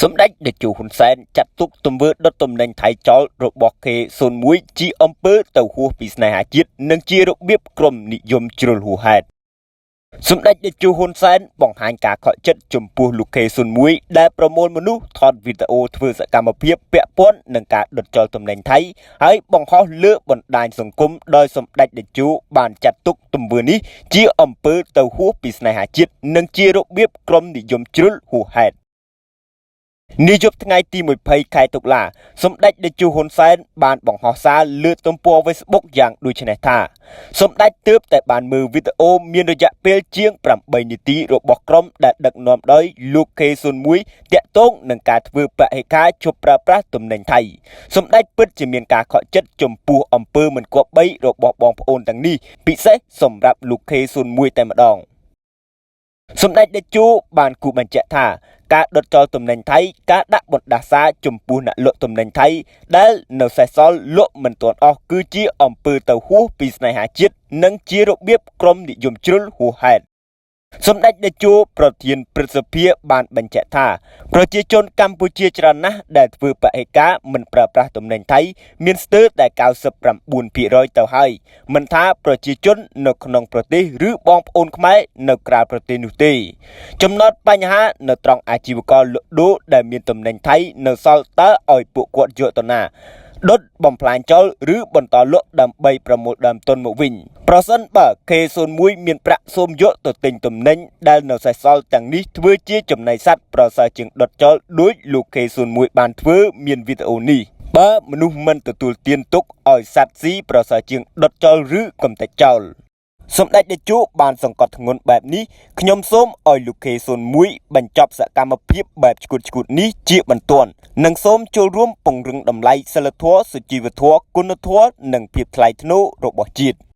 សម្ដេចតេជោហ៊ុនសែនចាត់ទុកទង្វើដុតទំនិញថៃចោលរបស់ K01 ជាអំពើទៅហួសពីស្នេហាជាតិនិងជារបៀបក្រុមនិយមជ្រុលហួសហេតុសម្ដេចតេជោហ៊ុនសែនបង្ហាញការខកចិត្តចំពោះលោក K01 ដែលប្រមូលមនុស្សថតវីដេអូធ្វើសកម្មភាពពាក់ព័ន្ធនឹងការដុតចោលទំនិញថៃហើយបង្ហោះលើបណ្ដាញសង្គមដោយសម្ដេចតេជោបានចាត់ទុកទង្វើនេះជាអំពើទៅហួសពីស្នេហាជាតិនិងជារបៀបក្រុមនិយមជ្រុលហួសហេតុ នាយប់ថ្ងៃទី20ខែតុលាសម្ដេចតេជោហ៊ុនសែនបានបង្ហោះសារលើទំព័រ Facebook យ៉ាងដូចនេះថាសម្ដេចទើបតែបានមើលវីដេអូមានរយៈពេលជាង8នាទីរបស់ក្រុមដែលដឹកនាំដោយលោក K01 តាក់ទងនឹងការធ្វើពហិការជប់ប្រើប្រាស់ទំនិញថៃសម្ដេចពិតជាមានការខកចិត្តចំពោះអំពើមិនគប្បីរបស់បងប្អូនទាំងនេះពិសេសសម្រាប់លោក K01 តែម្ដងសម្ដេចតេជោបានគូបញ្ជាក់ថាការដុតចោលទំនិញថៃការដាក់បណ្ដាសាចំពោះអ្នកលក់ទំនិញថៃដែលនៅសេសសល់លក់មិនទាន់អស់គឺជាអំពើទៅហួសពីស្នេហាជាតិនិងជារបៀបក្រុមនិយមជ្រុលហួសហេតុសម្ដេចតេជោប្រធានព្រឹទ្ធសភាបានបញ្ជាក់ថាប្រជាជនកម្ពុជាច្រើនណាស់ដែលធ្វើពហិការមិនប្រើប្រាស់ទំនិញថៃមានស្ទើរតែ99%ទៅហើយមិនថាប្រជាជននៅក្នុងប្រទេសឬបងប្អូនខ្មែរនៅក្រៅប្រទេសនោះទេចំណត់បញ្ហានៅត្រង់អាជីវករលក់ដូរដែលមានទំនិញថៃនៅសល់តើឲ្យពួកគាត់យកទៅណាដុតបំផ្លាញចោលឬបន្តលក់ដើម្បីប្រមូលដើមទុនមកវិញប្រសិនបើ K01 មានប្រាក់សូមយកទៅទិញទំនិញដែលនៅសេសសល់ទាំងនេះធ្វើជាចំណីសត្វប្រសើរជាងដុតចោលដោយលោក K01 បានធ្វើមានវីដេអូនេះបើមនុស្សមិនទទួលទានទុកឲ្យសត្វស៊ីប្រសើរជាងដុតចោលឬកំទេចចោលសម្ដេចតេជោបានសង្កត់ធ្ងន់បែបនេះខ្ញុំសូមឲ្យលោក K01 បញ្ចប់សកម្មភាពបែបឈួតឈួតនេះជាបន្ទាន់និងសូមចូលរួមពង្រឹងតម្លៃសិលធម៌សុជីវធម៌គុណធម៌និងភាពថ្លៃថ្នូររបស់ជាតិ។